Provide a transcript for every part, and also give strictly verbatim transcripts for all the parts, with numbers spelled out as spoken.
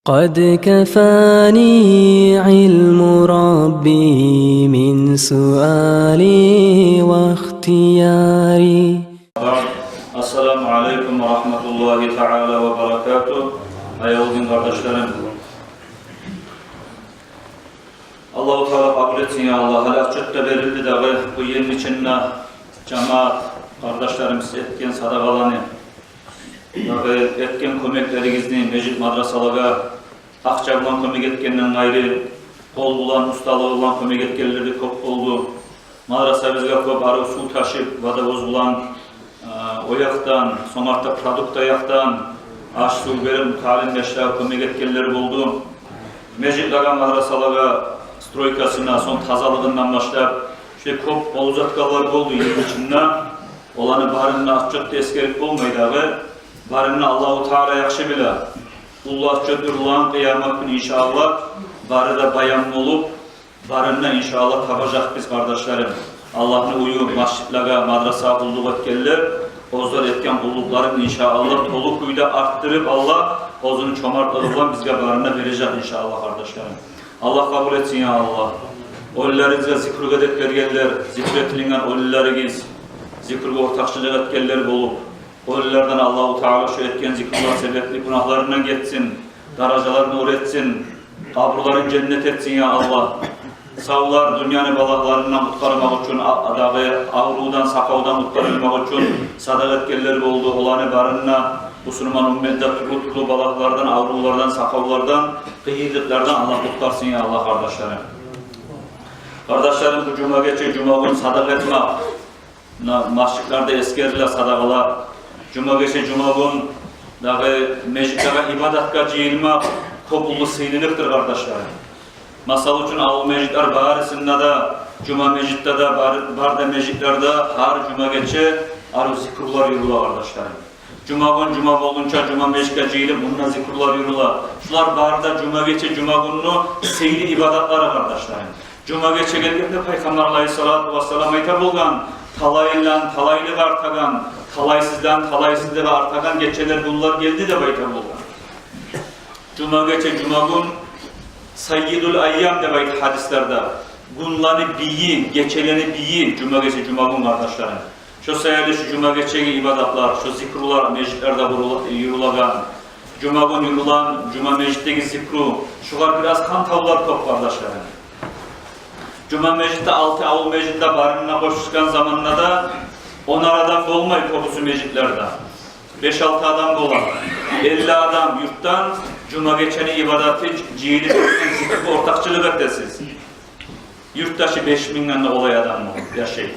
قد كفاني علم ربي من سؤالي واختياري. Ассаламу алейкум ва рагьматуллагьи таала ва баракатугь. Аявлу дин къардашларым, Аллагьу Таала къабул этсин, я Аллагь. Гьали отчёт да берилди дагъы, бу йылны ичинде жамаат къардашларым, сиз этген садагъаланы, дагъы этген кёмеклеригизни, межит мадрасалагъа акъча булан кёмек этгенден къайры, къол булан, усталыгъы булан кёмек этгенлер де кёп болду. Мадрасабызгъа кёп арив сув ташып, водовоз булан, а, о якъдан, сонг артда продукт якъдан, аш-сув берип, муталим яшлагъа кёмек этгенлер болду. Межитлеге, мадрасалагъа стройкасына, сонг тазалыгъындан башлап, шулай кёп къол узатгъанлар болду йылны ичинде. Оланы барын да отчётда эсгерип болмай дагъы. Барын да Аллагьу Таала яхшы биле. Уллу отчёт юрюлеген къыямат гюн, иншааллагь, бары да баян болуп, барын да, иншааллагь, табажакъбыз, къардашларым. Аллагьны уьюн, межитлеге, мадрасагъа къуллукъ этгенлер, оьзлер этген къуллукъларын, иншааллагь, толу кюйде артдырып, Аллагь оьзюню чомартлыгъы булан бизге барын да бережек, иншааллагь, къардашларым. Аллагь къабул этсин, я Аллагь. Оьлюлеригизге зикругъа деп бергенлер, зикру этилинген оьлюлеригиз, зикругъа ортакъчылыкъ этгенлер болуп, оьлюлерден Аллагьу Таала шо этген зикрулар себепли гюнагьларындан гечсин, даражаларын оьр этсин, къабурларын женнет этсин, я Аллагь. Савлар дюньяны балагьларындан къутгъармакъ учун, а-, дагъы аврувдан, сакъавдан къутгъармакъ учун садагъа этгенлер болду. Оланы барын да, бусурман умметни де тюрлю-тюрлю балагьлардан, аврувлардан, сакъавлардан, къыйынлыкълардан Аллагь къутгъарсын, я Аллагь, къардашларым. Къардашларым, бу жума гече, жума гюн садагъа этмек, муна межитлерде эсгериле садагъалар. Жума гече, жума гюн дагъы межитлеге ибадатгъа жыйылмакъ кёп уллу сыйлылыкъдыр, къардашларым. Масала учун, авул межитлер барысында да, жума межитде де, бар, бары да межитлерде гьар жума гече арив зикрулар юрюле, къардашларым. Жума гюн, жума болгъунча, жума межитге жыйылып, мунда зикрулар юрюле. Шулар бары да жума гече, жума гюнню сыйлы ибадатлары, къардашларым. Жума гече гелгенде Пайхаммар алайгьиссалату вассалам айта болгъан: «Талайлыланы талайлылыгъы артагъан, талайсызланы талайсызлыгъы артагъан гечелер, гюнлер гелди», – деп айта болгъан. Жума гече, жума гюн саййидул айям деп айта гьадислерде. Гюнлени бийи, гечелени бийи жума гече, жума гюн, къардашларым. Шо саялы шу жума гечеги ибадатлар, шо зикрулар межитлерде юрюле-, юрюлеген, жума гюн юрюлеген жума межитдеги зикру, шогъар бираз къантавлар кёп, къардашларым. Жума межитде, алты авул межитде барына къошулгъан заманда да онар адам болмай кёбюсю межитлерде. Беш-алты адам бола. Элли адам юртдан жума гечени ибадаты жыйылып зикру ортакъчылыкъ этесиз. Юртда шу беш мингден де къолай адам бола, яшай.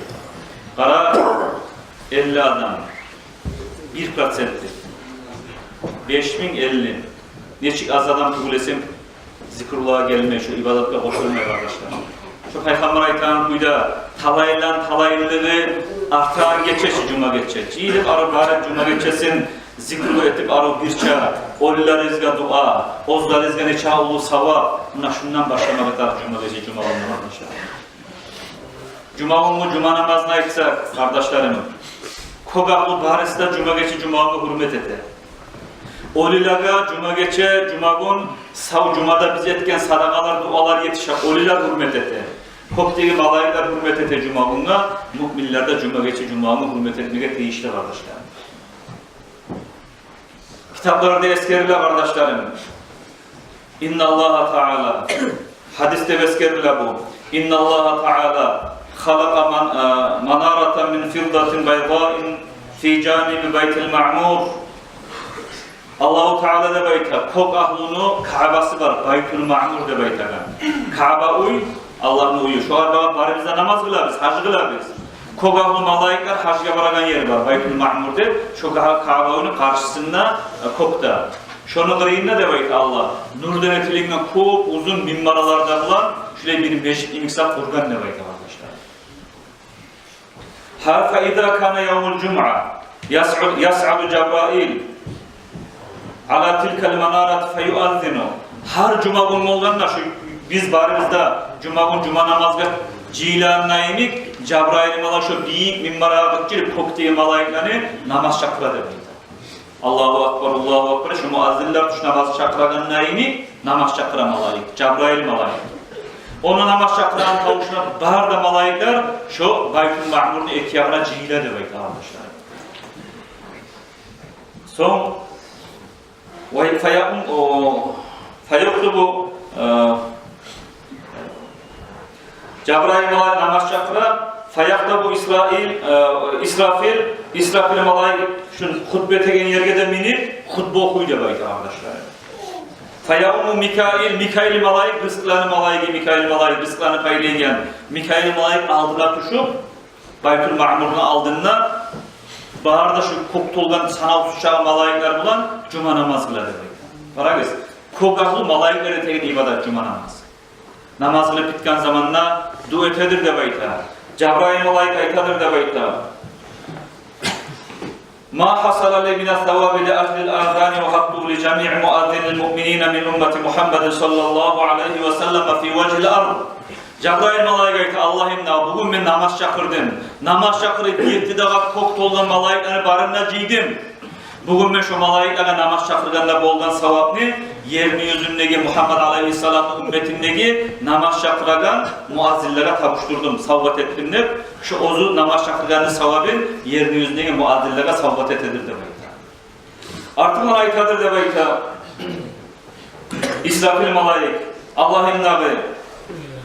Къара, элли адам, бир проценти. Беш минг, элли. Нечик аз адам тюгюл эсе, зикрулагъа гелмей, шо ибадатгъа къошулмай, къардашлар. Шо Пайхаммар айтагъан кюйде, талайлыланы талайлылыгъы артагъан гече шу жума гече. Жыйылып арив барып жума гечесин зикру этип, арив бирче оьлюлеригизге дуа, оьзлеригизге нече уллу савап. Муна шундан башламагъа тарыкъ жума гече, жума гюнню, къардашлар. Жума гюнню жума намазын айтсакъ, къардашларым, кёп агьлю барысы да жума гече, жума гюнню гьюрмет эте. Оьлюлеге жума гече, жума гюн, сав жумада биз этген садагъалар, дуалар етише, оьлюлер гьюрмет эте. Кёкдеги малайиклер гьюрмет эте жума гюнге, муъминлер де жума гече, жума гюнню гьюрмет этмеге тийишли, къардашларым. Китапларда эсгериле, къардашларым. Инналлагьа таала, гьадисде эсгериле бу. Инналлагьа таала халакъа ман-, а, манаратан мин фиддатин байдаин фи жаниби байтил маъмур. Аллагьу таала деп айта, кёк агьлюню Каъбасы бар, Байтул Маъмур деп айтагъан. Каъба уьй, Аллагьны уьюю. Шогъар багъып барыбыз да намаз къылабыз, гьаж къылабыз. Кёк агьлю малайиклер гьажгъа барагъан ери бар, Байтул Маъмур деп, шо Ка-, Каъба уьйню къаршысында, э, кёкде. Шону къырыйында, деп айта Аллагь, нюрден этилинген кёп узун минаралар да булан шулай бир межит йимик зат къургъан деп айта, къардашлар. Гьа, фа иза кана явмул жумуа, ясъу-, ясъаду Жабраил ала тилкал манарат фа юаззину. Гьар жума гюн болгъанда, шу биз барыбыз да жума гюн жума намазгъа жыйылагъанда йимик, Жабраил малайик шо бийик минарагъа гиччирип, кёкдеги малайиклени намаз чакъыра деп айта. Аллагьу акбар, Аллагьу акбар. Шо муаззинлер тюш намаз чакъырагъанда йимик намаз чакъыра малайик, Жабраил малайик. Ону намаз чакъырагъан тавушуна бары да малайиклер шо Байтул Маъмурну эки ягъына жыйыла деп айта, къардашлар. Сонг, ва фаяум-, о, фаяктубу, э, Жабраил малайик намаз чакъыра, фаяктубу Исраил, э, Исрафил, Исрафил малайик шо хутба этеген ерге де минип, хутба охуй деп айта, къардашлар. Фаяуму Микаил, Микаил малайик, рызкъыланы малайиги, Микаил малайик, рызкъыланы пайлайгъан. Микаил малайик алдына тюшюп, Байтул Маъмурну алдында бары да шо кёк толгъан санавсуз чакъы малайиклер булан жума намаз къыла деп айта. Къарагъыз, кёк агьлю малайиклер этеген ибадат жума намаз. Намаз къылып битген заманда дуа этедир деп айта. Жабраил малайик айтадыр деп айта: «Ма хасала ли мина ссаваби ли ажлил азани ва хатту ли жамиъ муаззинил муъминина мин уммати Мухаммадин саллаллагьу алайгьи ва саллама фи важгьил ард». Жабраил малайик айта: «Аллагьым, на, бугюн мен намаз чакъырдым. Намаз чакъырып, етти дагъы кёк толгъан малайиклени барын да жыйдым. Бугюн мен шо малайиклеге намаз чакъыргъанда болгъан савапны ерни юзюндеги Мухаммад алайгьиссаламны умметиндеги намаз чакъырагъан муаззинлеге тапшурдум, савгъат этдим», — деп, шо оьзю намаз чакъыргъанны савабын ерни юзюндеги муаззинлеге савгъат этедир деп айта. Артындан айтадыр деп айта Исрафил малайик: «Аллагьым, дагъы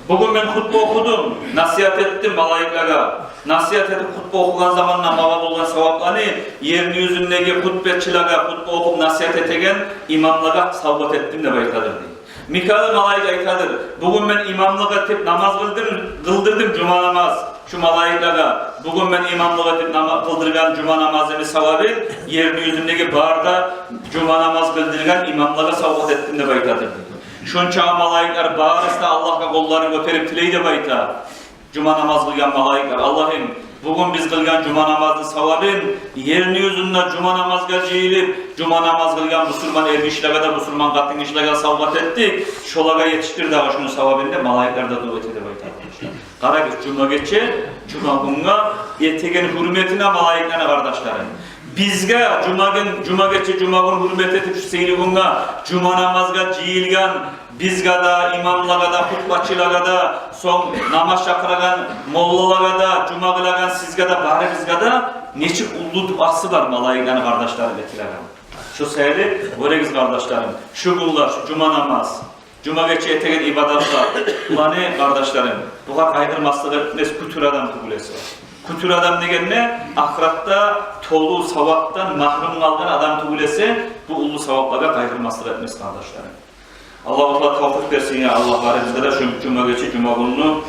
бугюн мен хутба охудум, насигьат этдим малайиклеге. Насигьат этип, хутба охугъан заманда магъа болгъан савапланы ерни юзюндеги хутбетчилеге, хутба охуп насигьат этеген имамлагъа савгъат этдим», — деп айтадыр дей. Микаил малайик айтадыр: «Бугюн мен имамлыкъ этип намаз къылдыр-, къылдырдым, жума намаз, шо малайиклеге. Бугюн мен имамлыкъ этип нама-, къылдыргъан жума намазымны савабын ерни юзюндеги бары да жума намаз къылдыргъан имамлагъа савгъат этдим», — деп айтадыр дей. Шонча малайиклер барысы да Аллагьгъа къолларын гётерип тилей деп айта. Жума намаз къылгъан малайиклер: «Аллагьым, бугюн биз къылгъан жума намазны савабын ерни юзюнде жума намазгъа жыйылып, жума намаз къылгъан бусурман эргишилеге де, бусурман къатынгишилеге савгъат этдик. Шолагъа етишдир дагъы шону савабын», — деп малайиклер де дуа эте деп айта, къардашлар. Къарагъыз, жума гече, жума гюнге этеген гьюрметине малайиклени, къардашларым. Бизге жума гюн, жума гече, жума гюн гьюрмет этип, шу сыйлы гюнге жума намазгъа жыйылгъан бизге де, имамлагъа да, хутбачылагъа да, сонг намаз чакъырагъан моллалагъа да, жума къылагъан сизге де, барыбызгъа да нечик уллу дуасы бар малайиклени, къардашларым, этилеген. Шо саялы гёрегиз, къардашларым, шу гюнлер, шу жума намаз, жума гече этеген ибадатлар, буланы, къардашларым, бугъар къайгъырмаслыкъ этмес кютюр адам тюгюл эсе. Кютюр адам деген не? Ахыратда толу савапдан магьрюм къалгъан адам тюгюл эсе, бу уллу саваплагъа къайгъырмаслыкъ этмес, къардашларым. Аллагьу Таала тавфикъ берсин, я Аллагь, барыбызгъа да шу жума гече, жума гюнню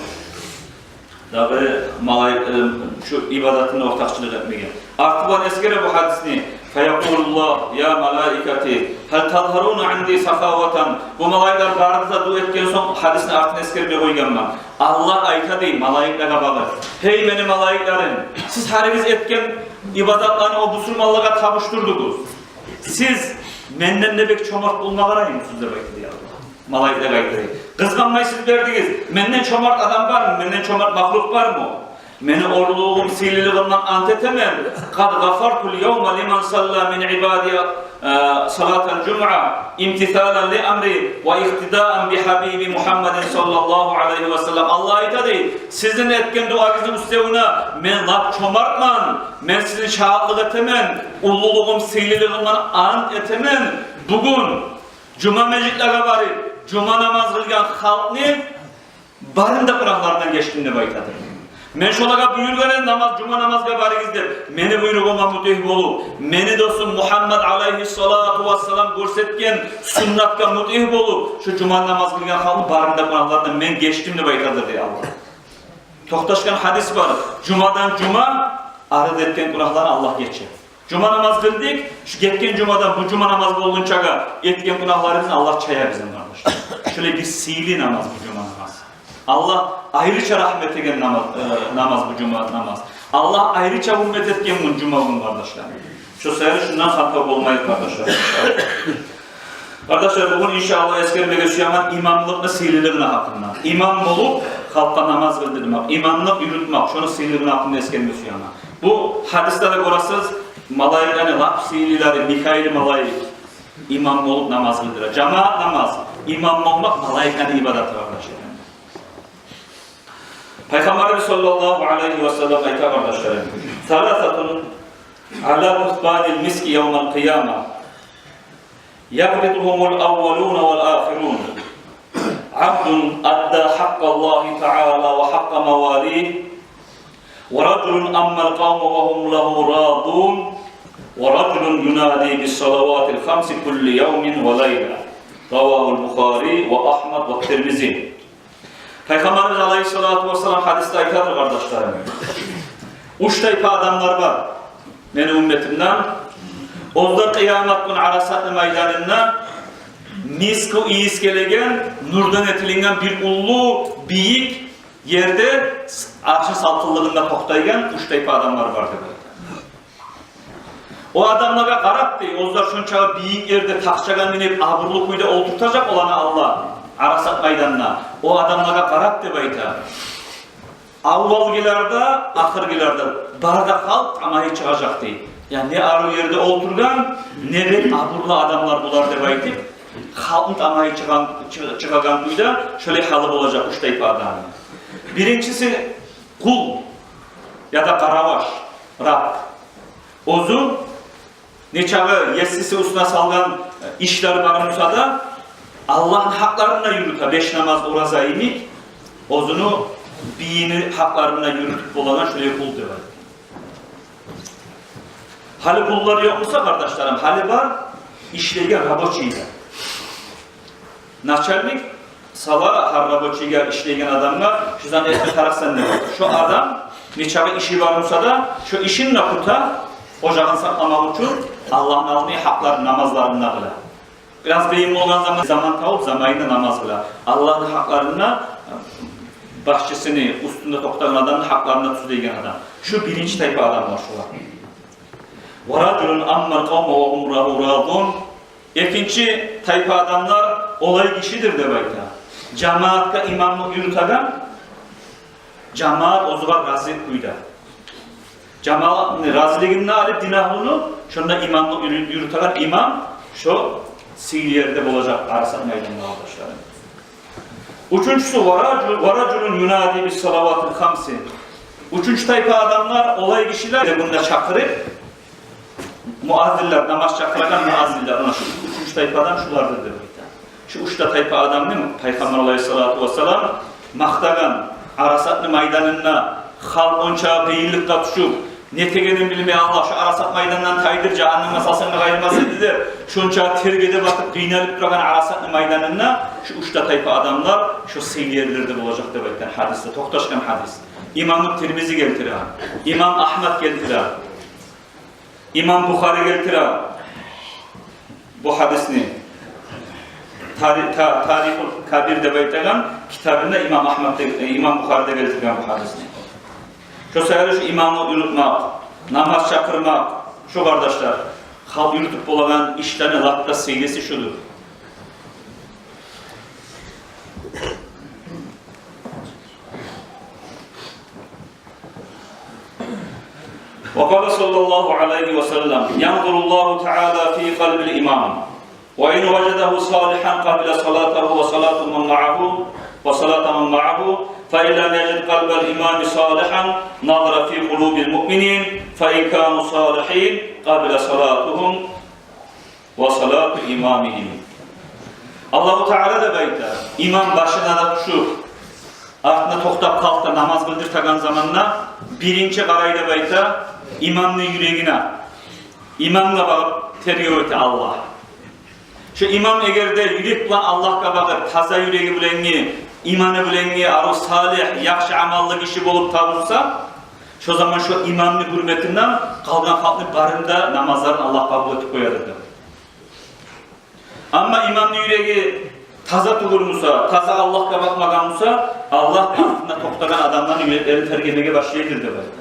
дагъы малай-, э, шу ибадатына ортакъчылыкъ этмеге. Арты булан эсгере бу гьадисни: «Фаякъулуллагь: я малаикати, гьал тазгьаруна инди сахаватан». Бу малайиклер барысы да дуа этген сонг, гьадисни артын эсгермей къойгъанман. Аллагь айта дей малайиклеге багъып: «Гьей мени малайиклерим, сиз гьаригиз этген ибадатланы о бусурманлагъа тапшурдугъуз. Сиз менден де бек чомарт болма къараймысыз?» — деп айта дей Аллагь. Малайиклеге айта дей: «Къызгъанмай сиз бердигиз. Менден чомарт адам бармы? Менден чомарт махлукъ бармы? Мени орлулугъум, сыйлылыгъымдан ант этемен. Къад гъафартул явма лиман салла мин ибади, э, салатал жумуа, имтисалан ли амри ва икътидаан би гьабиби Мухаммадин саллаллагьу алайгьи ва саллам». Аллагь айта дей: «Сизин этген дуагъызны уьстевюне мен лап чомартман. Мен сизин шагьатлыкъ этемен, уллулугъум, сыйлылыгъымдан ант этемен. Бугюн жума межитлеге барып, жума намаз къылгъан халкъны барын да гюнагьларындан гечдим», — деп айта дей. «Мен шолагъа буюргъан эдим намаз, жума намазгъа барыгъыз деп. Мени буйругъума мутигь болуп, мени досум Мухаммад алайгьиссалату вассалам гёрсетген суннатгъа мутигь болуп, шу жума намаз къылгъан халкъны барын да гюнагьларындан мен гечдим», — деп айта дей Аллагь. Токъташгъан гьадис бар: жумадан жума арада этген гюнагьланы Аллагь гече. Жума намаз къылдыкъ, шу гетген жумадан бу жума намаз болгъунчагъа этген гюнагьларыбызны Аллагь чая бизин, къардашлар. Шолай бир сыйлы намаз бу жума намаз. Аллагь айрыча рагьмат этеген намаз, э, намаз бу жума намаз. Аллагь айрыча гьюрмет этген гюн жума гюн, къардашлар. Шо саялы шундан хата болмайыкъ, къардашлар. Къардашлар, бугюн, иншааллагь, эсгермеге сюемен имамлыкъны сыйлылыгъыны гьакъында. Имам болуп, халкъгъа намаз къылдырмакъ, имамлыкъ юрютмек, шону сыйлылыгъыны гьакъында эсгерме сюемен. Бу гьадисде де гёресиз, Малайиклени лап сыйлылары Микаил малайик имам болуп намаз къылдыра. Жамаат намаз, имам болмакъ малайиклени ибадаты, къардашлар. Пайхаммарыбыз саллаллагьу алайгьи ва саллам айта, къардашларым: «Саласатун ала кусбанил миски явмал къияма, якъбитугьумул аввалуна вал ахирун. Абдун адда хьакъкъаллагьи таала ва хьакъкъа мавалигьи, ва ражулун аммал къавма ва гьум лагьу радун, ва ражулун юнади бис салаватил хамси кулли явмин ва лайла». Равагьул Бухари ва Агьмад ва Тирмизи. Пайхаммарыбыз алайгьиссалату вассалам гьадисде айтадыр, къардашларым: «Уьч тайпа адамлар бар мени умметимден. Олар къыямат гюн Арасатны майданында миск ийис гелеген, нурдан этилинген бир уллу, бийик ерде, аршны салтыллыгъында токътайгъан уьч тайпа адамлар бар», — деп айта. О адамлагъа къарап, дей, олар шончакъы бийик ерде тахчагъа минип, абурлу кюйде олтуртажакъ оланы Аллагь Арасат майданына. О адамлагъа къарап, деп айта, аввалгъылар да, ахыргъылар да, бары да халкъ тамайы чыгъажакъ, дей. Яни не арив ерде олтургъан, не бек абурлу адамлар булар деп айтып, халкъны тамайы чыгъагъан, чы-, чыгъагъан кюйде шолай гьалы болажакъ уьч тайпа адамны. Биринчиси къул яда къараваш, раб. Оьзю нечакъы есиси уьстюне салгъан ишлер бар буса да, Аллагьны гьакъларын да юрюте, беш намаз, ораза йимик, оьзюню бийини гьакъларын да юрютюп болагъан шолай къул деп айта. Гьали къуллар ёкъ буса, къардашларым, гьали бар ишлейген рабочийлер. Начальник сала гьар рабочийге, ишлейген адамгъа: «Шу затны этме тарыкъсан», — деп. Шо адам нечакъы иши бар буса да, шо ишин де къута, ожагъын сакъламакъ учун Аллагьны алдына гьакъларын, намазларын да къыла. Бираз къыйын болгъан заман, заман табып, заманында намаз къыла. Аллагьны гьакъларын да, башчысыны, уьстюнде токътагъан адамны гьакъларын да тюзлейген адам. Шу биринчи тайпа адамлар шулар. «Ва ражулун аммал къавма ва гьум лагьу радун». Экинчи тайпа адамлар олай гишидир деп айта: жамаатгъа имамлыкъ юрютеген, жамаат оьзюне рази кюйде. Жамаатны разилигин де алып дин агьлюню, шонда имамлыкъ юрю-, юрютеген имам шо сыйлы ерде болажакъ Арасат майданында, къардашларым. Уьчюнчюсю: «Ва ражу-, ва ражулун юнади бис салаватил хамси». Уьчюнчю тайпа адамлар олай гишилер, де мунда чакъырып, муаззинлер, намаз чакъырагъан муаззинлер, муна шу уьчюнчю тайпадан шулардыр деп айта. Шу уьч де тайпа адамны Пайхаммар алайгьиссалату вассалам макътагъан, Арасатны майданында халкъ онча къыйынлыкъгъа тюшюп, не этегенин билмей, Аллагь, шу Арасат майданындан тайдыр, жагьаннемге салсанг да къайырмас эди деп, шонча терге де батып, къыйналып турагъан Арасатны майданында шу уьч де тайпа адамлар шу сыйлы ерлерде болажакъ деп айтгъан гьадисде, токъташгъан гьадис. Имам Тирмизи гелтире, имам Агьмад гелтире, имам Бухари гелтире бу гьадисни. Тари-, та-, Тарихул Кабир деп айтагъан китабында имам Агьмад де, имам Бухари де гелтирген бу гьадисни. Шо саялы шу имамлыкъ юрютмек, намаз чакъырмакъ, шу, къардашлар, халкъ юрютюп болагъан ишлени лап да сыйлысы шудур. وقال صلى الله عليه وسلم: ينظر الله تعالى في قلب الإمام، وإن وجده صالحا قبل صلاته وصلاة من معه، وصلاة من معه، فإن لم يجد قلب الإمام صالحا نظر في قلوب المؤمنين، فإن كانوا صالحين قبل صلاتهم وصلاة إمامهم. Аллагьу Таала деп айта, имам башына да тюшюп, артына токътап халкъгъа намаз къылдыртагъан заманда биринчи къарай деп айта имамны юрегине. Имамгъа багъып тергев эте Аллагь. Шу имам эгер де юрек булан Аллагьгъа багъып, таза юреги булангъы, иманы булангъы, арив, салигь, яхшы амаллы гиши болуп табулса, шо заман шо имамны гьюрметинден къалгъан халкъны барын да намазларын Аллагь къабул этип къоядыр деп. Амма имамны юреги таза тюгюл буса, таза Аллагьгъа бакъмагъан буса, Аллагь артында токътагъан адамланы юреклерин тергемеге башлайдыр деп айта.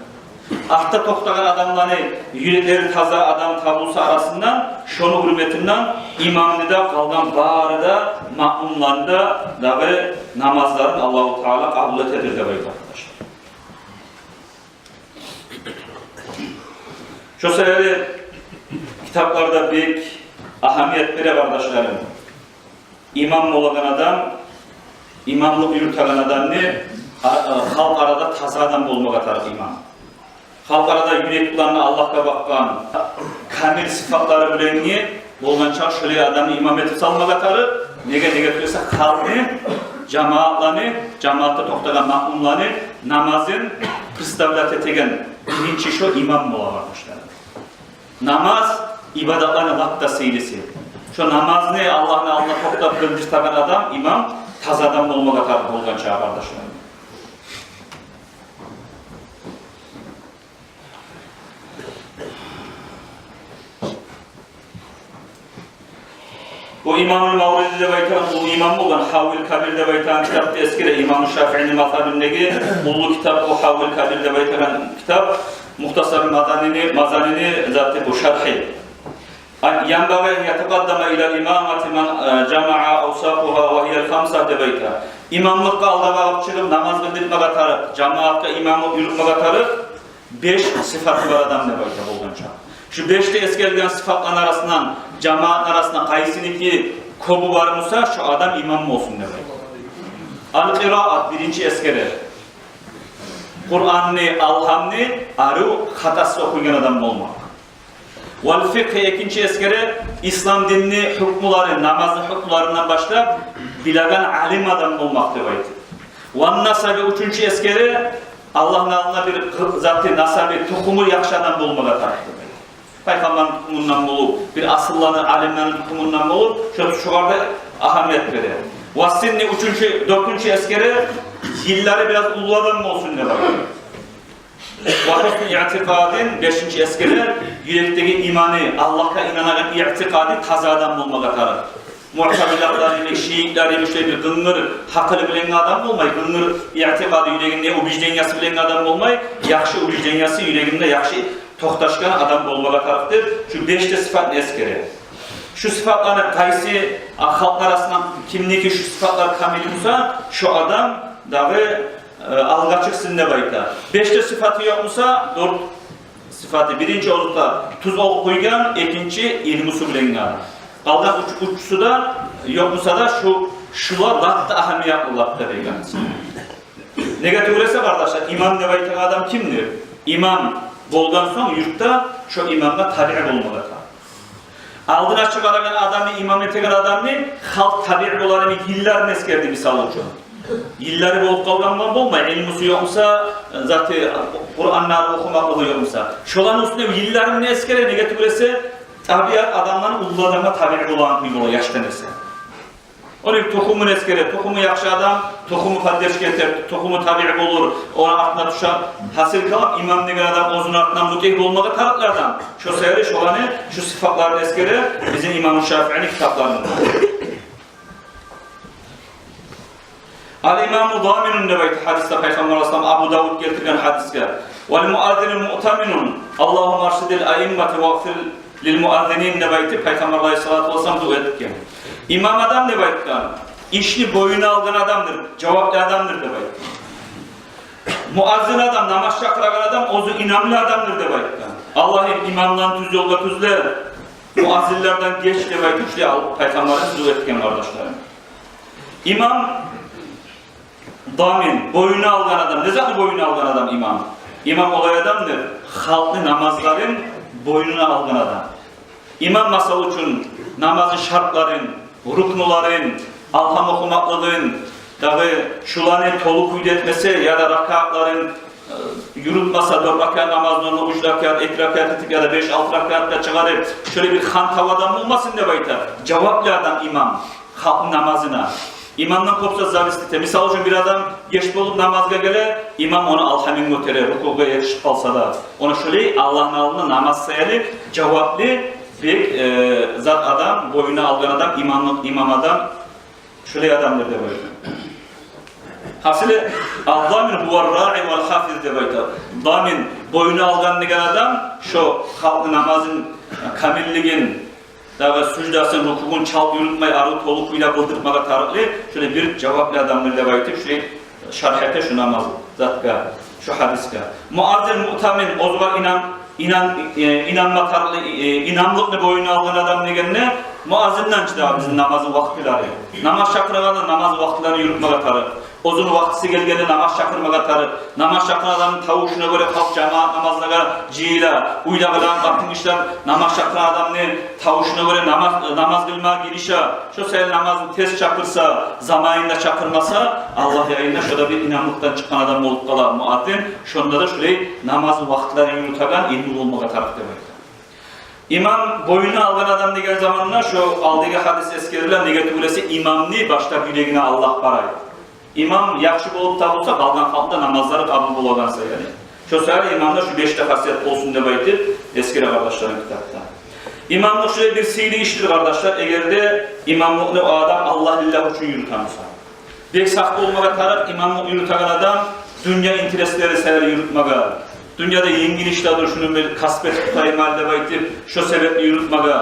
Артда токътагъан адамланы юреклери таза адам табулса арасындан, шону гьюрметинден имамны да, къалгъан бары да маъмумланы да дагъы намазларын Аллагьу Таала къабул этедир деп айта, къардашлар. Шо саялы Китапларда бек агьамият бере, къардашларым. Имам болагъан адам, имамлыкъ юрютеген адамны, а, а, халкъ арада таза адам болмагъа тарыкъ имам. Халкъ арада юрек булан Аллагьгъа бакъгъан, камил сыфатлары булангъы болгъанча шолай адамны имам этип салмагъа тарыкъ. Неге, неге тюгюл эсе халкъны, жамаатланы, жамаатда токътагъан маъмумланы намазын представлять этеген биринчи шо имам бола, къардашлар. Намаз ибадатланы лап да сыйлысы. Шо намазны Аллагьны алдына токътап къылдыртагъан адам, имам, таза адам болмагъа тарыкъ болгъанча, къардашлар. Бу Имамул Мавриди деп айтагъан, бу имам болгъан, Гьаввил Кабир деп айтагъан китапда эсгере, Имам Шафиини мазгьабындагъы уллу китап, бу Гьаввил Кабир деп айтагъан китап, Мухтасар Мазанини, Мазанини заты бу шархи. Янбагъи ан ятакъаддама илал имамати ман, э, жамаа авсафугьа ва гьиял хамса деп айта. Имамлыкъгъа алда багъып чыгъып, намаз къылдыртмагъа тарыкъ, жамаатгъа имамлыкъ юрютмеге тарыкъ беш сыфаты бар адам деп айта болгъанча. Шу беш де эсгерилген сыфатланы арасындан, жамаатны арасында къайсыники кёбю бар буса, шу адам имам болсун деп айта. Ал-къираат, биринчи эсгере. Къуранны, Алгьамны арив, хатасыз охуйгъан адам болмакъ. Вал фикъгь, экинчи эсгере, ислам динни гьукмуларын, намазны гьукмуларындан башлап билеген алим адам болмакъ деп айта. Ван насаби, уьчюнчю эсгере, Аллагьны алдына бир гъы-, заты, насаби, тухуму яхшы адам болмагъа тарыкъ деп айта. Пайхаммарны тухумундан болуп, бир асылланы, алимлени тухумундан болуп, шо, шогъар да агьамият бере. Вас синни, уьчюнчю, дёртюнчю эсгере, йыллары бираз уллу адам болсун деп айта. Ва гьусну иътикъадин, бешинчи эсгере, юрекдеги иманы, Аллагьгъа инанагъан иътикъады таза адам болмагъа тарыкъ. Муътазилалар йимик, шиитлер йимик, шолай бир къынгыр гьакъылы булангъы адам болмай, къынгыр иътикъады юрегинде, убеждениясы булангъы адам болмай, яхшы убеждениясы юрегинде яхшы токъташгъан адам болмагъа тарыкъ деп, шу беш де сыфатны эсгере. Шу сыфатланы къайсы, а, халкъны арасындан кимники шу сыфатлар камил буса, шу адам дагъы э, алгъа чыкъсын деп айта. Беш де сыфаты ёкъ буса, дёрт сыфаты. Биринчи, озокъда, тюз охуп къойгъан, экинчи, илмусу булангъы. Къалгъан уьч, уьчюсю де ёкъ буса да, шу, шулар лап да агьамиятлы, лап да деген. Неге тюгюл эсе, къардашлар, имам деп айтагъан адам кимдир? Имам болгъан сонг юртда шо имамгъа табиъ болмагъа тарыкъ. Алдына чыгъарагъан адамны, имам этеген адамны халкъ табиъ болар йимик, йылларын эсгерди, мисал учун. Йыллары болуп къалгъан булан болмай, илмусу ёкъ буса, заты, Къуранны охумакълыгъы ёкъ буса. Шоланы уьстюне йылларын эсгере, неге тюгюл эсе, табиат адамланы уллу адамгъа табиъ болагъан кюй бола, яшдан эсе. Ону тухумун эсгере, тухуму яхшы адам, тухуму поддержка этер, тухуму табиъ болур, ону артына тюшер. Гьасили калам, имам деген адам оьзюню артындан мутигь болмагъа тарыкълы адам. Шо саялы шоланы, шу сыфатларын эсгере бизин Имам Шафиини китапларында. Ал имаму даминун деп айта гьадисде Пайхаммар алайгьиссалам, Абу Давуд гелтирген гьадисге. Вал муаззину муътаминун. Аллагьумма аршидил аиммата вагъфир лил муаззинин деп айтып, Пайхаммар алайгьиссалату вассалам дуа этген. Имам адам деп айтгъан, ишни боюна алгъан адамдыр, жаваплы адамдыр деп айтгъан. Муаззин адам, намаз чакъырагъан адам, оьзю инамлы адамдыр деп айтгъан. Аллагьым, имамланы тюз ёлгъа тюзле, муаззинлерден геч деп айтып, шулай ал-, Пайхаммарыбыз дуа этген, къардашларым. Имам дамин, боюна алгъан адам. Не затны боюна алгъан адам имам? Имам олай адамдыр, халкъны намазларын боюна алгъан адам. Имам, масал учун, намазны шартларын, рукнуларын, алгьам охумакълыгъын, дагъы шуланы толу кюйде этмесе, яда ракаатларын, э, юрютмесе, дёрт ракаат намазны оьрнюне уьч ракаат, эки ракаат этип, яда беш-алты ракаатгъа чыгъарып, шолай бир хантав адам болмасын деп айта. Жаваплы адам имам халкъны намазына. Имамдан кёп зат зависит эте. Мисал учун, бир адам геч болуп намазгъа геле, имам ону алгьамын гётере, рукугъгъа етишип къалса да. Ону шолай Аллагьны алдында намаз саялы жаваплы бек, э, зат адам, боюна алгъан адам, имамлыкъ, имам адам, шолай адамдыр деп айта. Гьасили, ал-дамин гьува ар-раи вал-гьафиз деп айта. Дамин, боюна алгъан деген адам, шо халкъны намазын, э, камиллигин, дагъы суждасын, рукугъун чалт юрютмей, арив толу кюйде къылдыртмагъа тарыкълы, шолай бир жаваплы адамдыр деп айтып, шолай шаргь эте шу намаз затгъа, шу гьадисге. Муаззин муътамин, оьзюне инам, Инан-, э, инанма тарыкълы, э, инамлыкъны бойнуна алгъан адам дегенде, муаззинден чы дагъы бизин намазны вакътилери. Намаз чакъырагъанда намаз вакътилерин юрютмеге тарыкъ. Оьзюню вакътиси гелгенде намаз чакъырмагъа тарыкъ. Намаз чакъырагъан адамны тавушуна гёре халкъ жамаат намазлагъа жыйыла. Уьйде къылгъан къатын гишилер намаз чакъырагъан адамны тавушуна гёре намаз, намаз къылмагъа гирише. Шо саялы намазны тез чакъырса, заманында чакъырмаса, Аллагь янында шо да бир инамлыкъдан чыкъгъан адам болуп къала муаззин. Шонда да шулай намазны вакътилерин юрютеген илмулу болмагъа тарыкъ деп айта. Имам бойнуна алгъан адам деген заманда шо алдагъы гьадис эсгериле, неге тюгюл эсе имамны башлап юрегине алып барай. Имам яхшы болуп табулса, къалгъан халкъны да намазлары къабул болагъан саялы. Шо саялы имамда шу беш де хасият болсун деп айтып эсгере, къардашларым, китапда. Имамлыкъ шулай бир сыйлы ишдир, къардашлар, эгер де имамлыкъны о адам Аллагь, лиллагь учун юрюте буса. Бек сакъ болмагъа тарыкъ имамлыкъ юрютеген адам дюнья интереслери саялы юрютмеге. Дюньяда енгил ишлердир, шуну мен касп этип тутайым гьали деп айтып, шо себепли юрютмеге.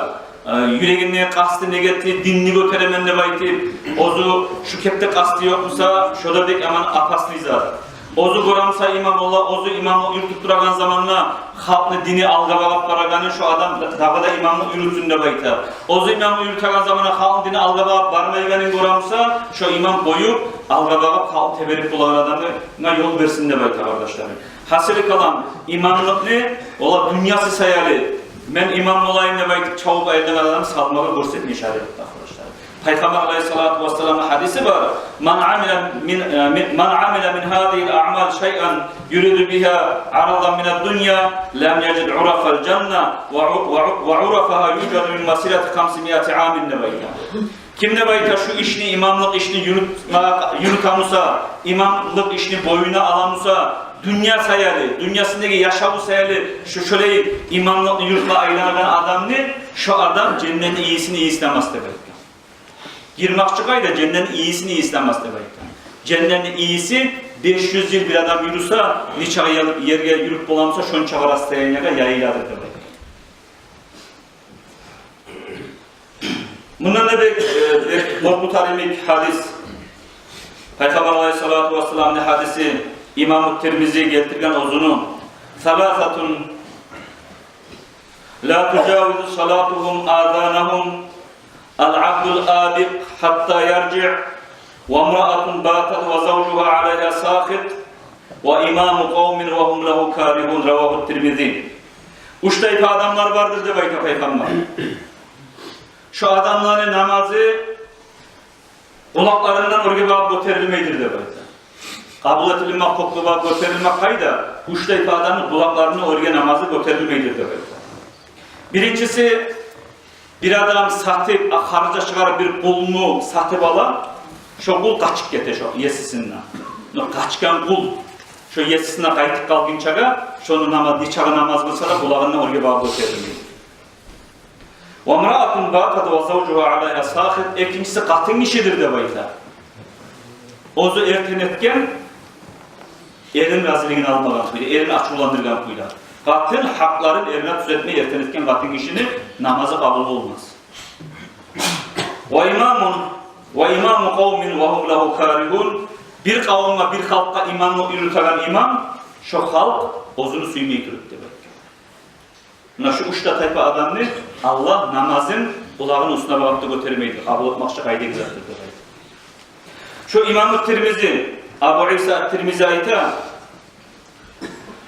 Э, юрегинде къасты неге эте, динни гётеремен деп айтып, оьзю шу кепде къасты ёкъ буса, шо да бек яман опасный зат. Оьзю гёре буса имам, ола, оьзю имамлыкъ юрютюп турагъан заманда халкъны дини алгъа багъып барагъанын, шо адам да-, дагъы да имамлыкъ юрютсюн деп айта. Оьзю имамлыкъ юрютеген заманда халкъны дини алгъа багъып бармайгъанын гёре буса, шо имам къоюп, алгъа багъып халкъны теберип болагъан адамгъа ёл берсин деп айта, къардашларым. Гьасили калам, имамлыкъны ола дюньясы саялы, мен имам болайым деп айтып, чабып айланагъан адамны салмагъа гёрсетмей шариатда, къардашлар. Пайхаммар алайгьиссалату вассаламны гьадиси бар: «Ман амила мин, э, мин, ман амила мин гьазигьил аъмал шайъан юриду бигьа аразан мина ддунья, лам яжид урафал жанна, ва у-, ва у-, ва урафугьа южаду мин масирати хамсимиати амин», — деп айта. Ким деп айта, шу ишни, имамлыкъ ишни юрютме-, юрюте буса, имамлыкъ ишни бойнуна ала буса, дюнья саялы, дюньясындагъы яшаву саялы, шу шолай имамлыкъны юрютме айланагъан адамны, шо адам женнетни ийисин ийисинмес деп айта. Гирмакъчы къайда, женнетни ийисин ийисинмес деп айта. Женнетни ийиси беш юз йыл бир адам юрюсе, нечакъы ер-, ерге юрюп бола буса, шончакъы расстояниеге яйыладыр деп айта. Мундан да бек, э, бек къоркъутар йимик гьадис. Пайхаммар алайгьиссалату вассаламны гьадиси, имаму Тирмизи гелтирген оьзюню: «Саласатун ла тужавизу салатугьум азанагьум, ал-абдул абикъ гьатта яржиъ, ва мраатун батат ва завжугьа алайгьа сахит, ва имаму къавмин ва гьум лагьу каригьун», — равагьу Тирмизи. Уьч тайпа адамлар бардыр деп айта Пайхаммар. Шо адамланы намазы къулакъларындан оьрге багъып гётерилмейдир деп айта. Къабул этилмек, кёкге багъып гётерилмек къайда, уьч тайпа адамны къулакъларындан оьрге намазы гётерилмейдир деп айта. Биринчиси, бир адам сатып, а, харжгъа чыгъарып бир къулну сатып ала, шо къул къачып гете шо есисинден. Но къачгъан къул шо есисине къайтып къалгъынчагъа, шону намаз, нечакъы намаз къылса да, къулагъындан оьрге багъып гётерилмей. «Ва мраатун батат ва завжугьа алайгьа сахит». Экинчиси къатын гишидир деп айта. Оьзю эртен этген, эрин разилигин алмагъан кюйде, эрин ачувландыргъан кюйде. Къатын гьакъларын эрине тюзетмей эртен этген къатын гишини намазы къабул болмас. «Ва имамун, ва имаму къавмин ва гьум лагьу каригьун». Бир къавумгъа, бир халкъгъа имамлыкъ юрютеген имам, шо халкъ оьзюню сюймей туруп деп айта. Муна шу уьч де тайпа адамны Аллагь намазын къулагъыны уьстюне багъып да гётермейди. Къабул этмакъчы къайдагъы затдыр деп айта. Шо имаму Тирмизи, Абу Иса ат-Тирмизи айта,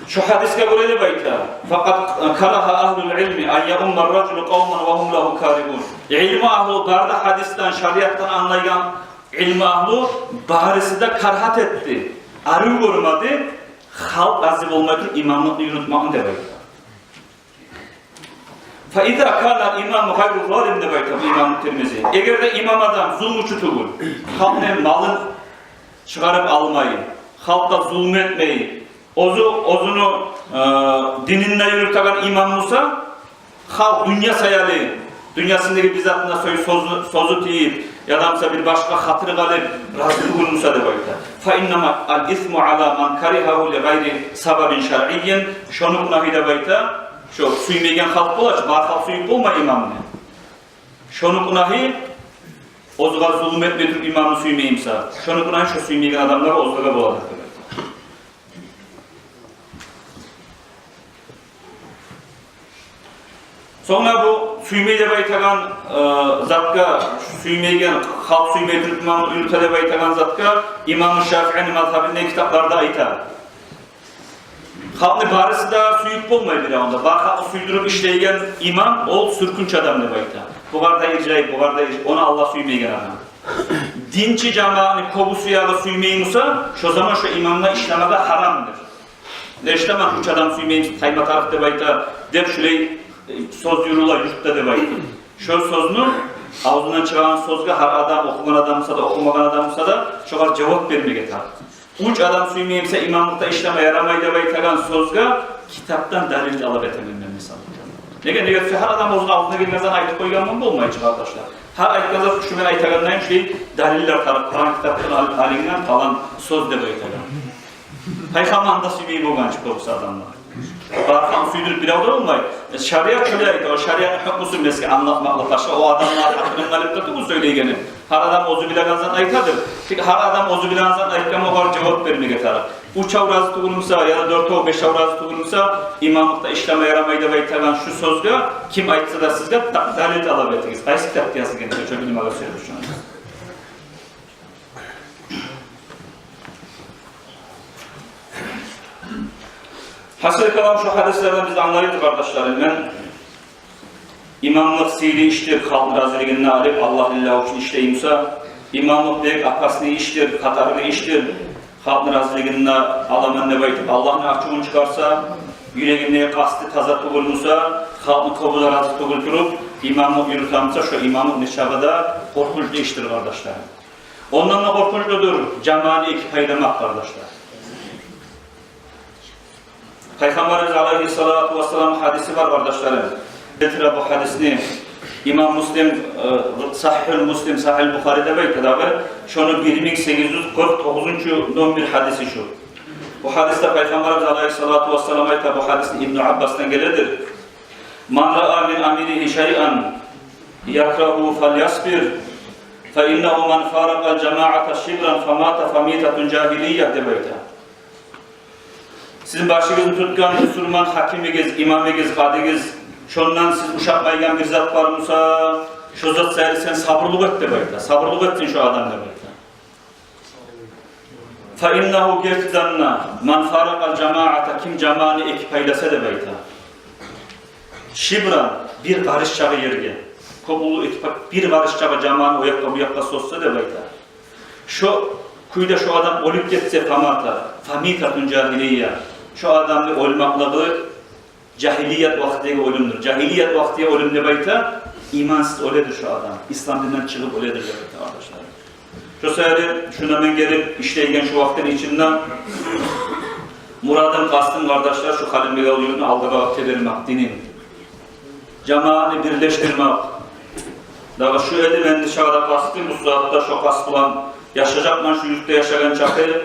шо гьадисге гёре деп айта: «Факъад карагьа агьлул илми ан яумма ар-ражулу къавман ва гьум лагьу каригьун». Илму агьлу бары да, гьадисден, шариатдан англайгъан илму агьлу барысы да карагьат этди, арив гёрмеди халкъ рази болмай туруп имамлыкъны юрютмекни деп айта. «Фа иза кана ал-имаму гъайру залим», — деп айта бу имаму Тирмизи. Эгер де имам адам зулмучу тюгюл, халкъны малын чыгъарып алмай, халкъгъа зулму этмей, оьзю, оьзюню, э, динин де юрютеген имам буса, халкъ дюнья саялы, дюньясындагъы бир затына сёз-, сёзю, сёзю тийип, яда буса бир башгъа хатири къалып, рази тюгюл буса деп айта. «Фа иннама ал-исму ала ман каригьагьу ли гъайри сабабин шаръиййин». Шону гюнагьы деп айта, шо сюймейген халкъ бола чы, бар халкъ сююп болмай имамны. Шону гюнагьы, оьзюне зулму этмей туруп имамны сюймей буса, шону гюнагьы шо сюймейген адамлагъа, оьзлеге бола деп айта. Сонг да бу сюймей деп айтагъан, э, затгъа, сюймейген, халкъ сюймей туруп имамлыкъ юрюте деп айтагъан затгъа имам Шафиини мазгьабындагъы китапларда айта. Халкъны барысы да сююп болмай биревню де. Бар халкъны сюйдюрюп ишлейген имам, ол сюркюнч адам деп айта. Бугъар да иржайып, бугъар да иржайып, ону Аллагь сюймейген адам. Динчи жамаатны кёбюсю ягъы сюймей буса, шо заман шо имамгъа ишлемеге гьарамдыр. Не ишлемен, уьч адам сюймей, тайма тарыкъ деп айта, деп шулай, э, сёз юрюле юртда деп айта. Шо сёзню, авзундан чыгъагъан сёзге гьар адам, охугъан адам буса да, охумагъан адам буса да, шогъар жавап бермеге тарыкъ. Уьч адам сюймей буса, имамлыкъда ишлеме ярамай деп айтагъан сёзге китапдан далил талап этемен мен, мисал. Неге, неге десе, гьар адам оьзюню авзуна гелген затны айтып къойгъан болмай чы, къардашлар. Гьар айтгъан зат, шу мен айтагъанлайын, шулай далиллер тарыкъ, Къуран китапдан ал-, алынгъан палан сёз деп айтагъан. Пайхаммарны да сюймей болгъан чы кёбюсю адамлар. Бар халкъны сюйдюрюп бирев де болмай. Шариат шолай айта, о шариатны гьукмусун мен сизге англатмакълыкъ башгъа, о адамлар гьакъылын алып да тюгюл сёйлейгени. Гьар адам оьзю билеген затны айтадыр. Тек гьар адам оьзю билеген затны айтгъан, огъар жавап бермеге тарыкъ. Уьчев рази тюгюл буса, яда дёртев, бешев рази тюгюл буса, имамлыкъда ишлеме ярамай деп айтагъан шу сёзге ким айтса да сизге, да-, далил талап этигиз. Къайсы китапда язылгъан, шо билмеге сюе бу шону. Гьасили калам, шу гьадислерден биз англайбыз, къардашларым, мен имамлыкъ сыйлы ишдир, халкъны разилигин де алып, Аллагь лиллагь учун ишлей буса, имамлыкъ бек опасный ишдир, хатарлы ишдир, халкъны разилигин де аламан деп айтып, Аллагьны ачувун чыгъарса, юрегиндеги къасты таза тюгюл буса, халкъны кёбю де рази тюгюл туруп, имамлыкъ юрюте буса, шо имамлыкъ нечакъы да къоркъунчлу ишдир, къардашларым. Ондан да къоркъунчлудур жамаатны эки пайламакъ, къардашлар. Пайхаммарыбыз алайгьиссалату вассалам гьадиси бар, къардашларым. Гелтире бу гьадисни имам Муслим, э, Сагьигьул Муслим, Сагьигьул Бухари деп айта дагъы. Шону бир минг сегиз юз къыркъ тогъузунчу номер гьадиси шу. Бу гьадисде Пайхаммарыбыз алайгьиссалату вассалам айта, бу гьадис Ибну Аббасдан геледир. «Ман раа мин амиригьи шайъан якрагьугьу фальясбир, фа иннагьу ман фаракъал жамаата шибран фамата фамитатун жагьилия», — деп айта. Сизин башыгъызны тутгъан бусурман гьакимигиз, имамыгъыз, къадыгъыз, шондан сиз ушатмайгъан бир зат бар буса, шо зат саялы сен сабурлукъ эт деп айта. Сабурлукъ этсин шо адам деп айта. «Фа иннагьу», гертиден де, «ман фаракъал жамаата», ким жамаатны эки пайласа деп айта. «Шибран», бир къарыш чакъы ерге. Кёп уллу эки па-, бир къарыш чакъы жамаатны о якъгъа, бу якъгъа созса деп айта. Шо кюйде шо адам оьлюп гетсе, «фамата», «фамитатун жагьилия». Шо адамны оьлмакълыгъы жагьилият вакътидеги оьлюмдюр. Жагьилият вакътидеги оьлюм деп айта, имансыз оьледир шо адам. Ислам динден чыгъып оьледир деп айта, къардашлар. Шо саялы шунда мен гелип ишлейген шу вакътини ичинде мурадым, къастым, къардашлар, шу Халимбекавул юртну алда багъып тебермек, динин, жамаатны бирлешдирмек. Дагъы шу эди мени чагъда къастым, бу сагьатда шо къаст булан яшажакъман шу юртда яшагъан чакъы.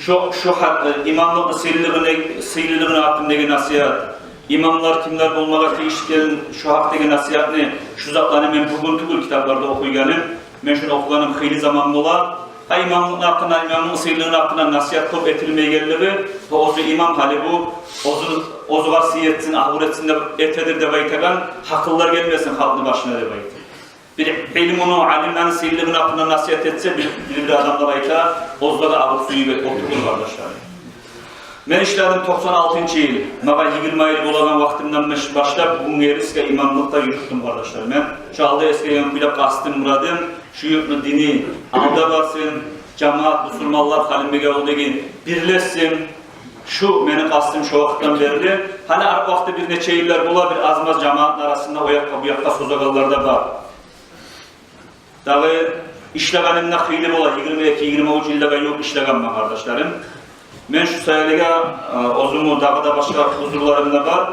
Шо, шо гьакъ, э, имамлыкъны сыйлылыгъыны, сыйлылыгъыны гьакъындагъы насигьат, имамлар кимлер болмагъа тийиш экенин, шо гьакъдагъы насигьатны, шу затланы мен бугюн тюгюл китапларда охуйгъаным. Мен шуну охугъаным хыйлы заман бола. Гьа, имамлыкъны гьакъына, имамлыкъны сыйлылыгъыны гьакъына насигьат кёп этилмейгенлиги, гьа, оьзю имам, гьали бу оьзю, оьзюгер сый этсин, агьур этсин деп этедир деп айтагъан гьакъыллар гелмесин халкъны башына деп айта. Бир илмуну, алимлени сыйлылыгъыны гьакъына насигьат этсе, бир, бир-бир адамлар айта, оьзлеге агьур сюйюп этип олтурур, къардашлар. Мен ишледим токъсан алтынчы йыл, магъа йигирма йыл болагъан вакътимден баш-, башлап бугюнге ерли сизге имамлыкъда юрютдюм, къардашлар. Мен шу алда эсгерген кюйде къастым, мурадым, шу юртну дини алда барсын, жамаат, бусурманлар Халимбекавулдагъы бирлешсин. Шу мени къастым шо вакътдан берли. Гьали арек вакъти бир нече йыллар бола, бир аз-маз жамаатны арасында о якъгъа, бу якъгъа созагъанлар да бар. Дагъы ишлегеним де хыйлы бола, йигирма эки, йигирма уьч йыллагъа ювукъ ишлегенмен, къардашларым. Мен шу саялыгъа, э, оьзюмню дагъы да башгъа узурларым да бар.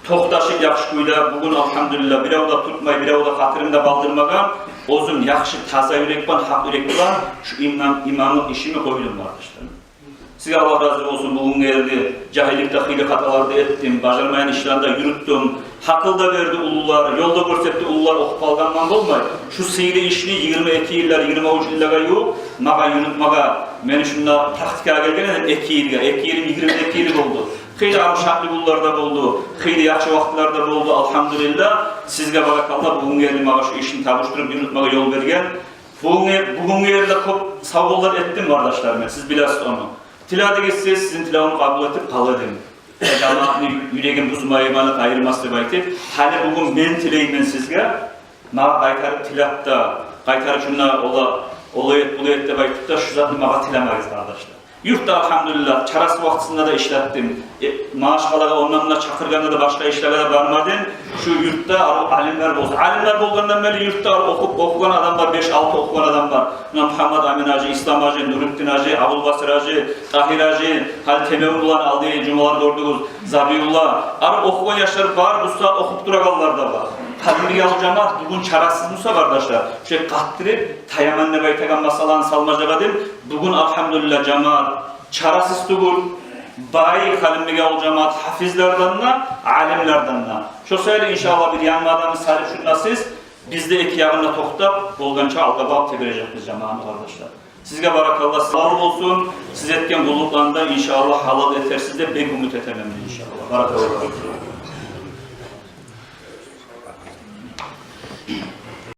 Токъташып яхшы кюйде, бугюн, алгьамдулиллагь, бирев де тутмай, бирев де хатирим де къалдырмагъан, оьзюм яхшы, таза юрек булан, гьакъ юрек булан шу имам-, имамлыкъ ишимни къойдум, къардашларым. Сизге Аллагь рази болсун, бугюнге ерли жагьилликде хыйлы хаталар да этдим, бажармайгъан ишлени де юрютдюм. Гьакъыл да берди уллулар, ёл да гёрсетди уллулар, охуп къалгъанман болмай. Шу сыйлы ишни йигирма эки йыллар, йигирма уьч йыллагъа ювукъ магъа юрютмеге, мени шунда практикагъа гелгеним эки йылгъа, эки йылым йигирма эки йыл болду. Хыйлы арив шатлы гюнлер де болду, хыйлы яхшы вакътилер де болду, алгьамдулиллагь. Сизге баракалла, бугюн ерли магъа шу ишни табушдуруп юрютмеге ёл берген. Бугюн, бугюн ерли кёп савгъалар этдим, къардашлар, мен, сиз билесиз ону. Тиледигиз сиз, сизин тилевюню къабул этип къала эдим. Жамаатны юрегин бузмайым, аны къайырмас деп айтып. Гьали бугюн мен тилеймен сизге. Магъа къайтарып тилеп де, къайтарып шунда ола, олай эт, булай эт деп айтып да, шу затны магъа тилемегиз, къардашлар. Юртда, алгьамдулиллагь, чарасыз вакътисинде де ишлетдим. Э, машгъалагъа, ондан-мундан чакъыргъанда да, башгъа ишлеге де бармадым. Шу юртда арив алимлер болсун. Алимлер болгъандан берли юртда арив охуп, охугъан адам бар, беш-алты охугъан адам бар. Муна Мугьаммат Амин гьажи, Ислам гьажи, Нурутдин гьажи, Абулбасир гьажи, Тагьир гьажи, гьали Темевюн булан алды, жумалар гёрдюгюз, Забиулла. Арив охугъан яшлар бар, бу сагьат охуп турагъанлар да бар. Къадимдеги ял жамаат бугюн чарасыз буса, къардашлар, шо къаттырып таяман деп айтагъан масъаланы салмажакъ эдим. Бугюн, алгьамдулиллагь, жамаат чарасыз тюгюл, бай Къадимбеги авул жамаат гьафизлерден де, алимлерден де. Шо саялы, иншааллагь, бир янгы адамны салып шунда сиз, биз де эки ягъында токътап, болгъанча алгъа багъып тебережекбиз жамаатны, къардашлар. Сизге баракалла, сиз гьалал болсун. Сиз этген къуллукъланы да, иншааллагь, гьалал этерсиз деп бек умут этемен, иншааллагь. Баракалла.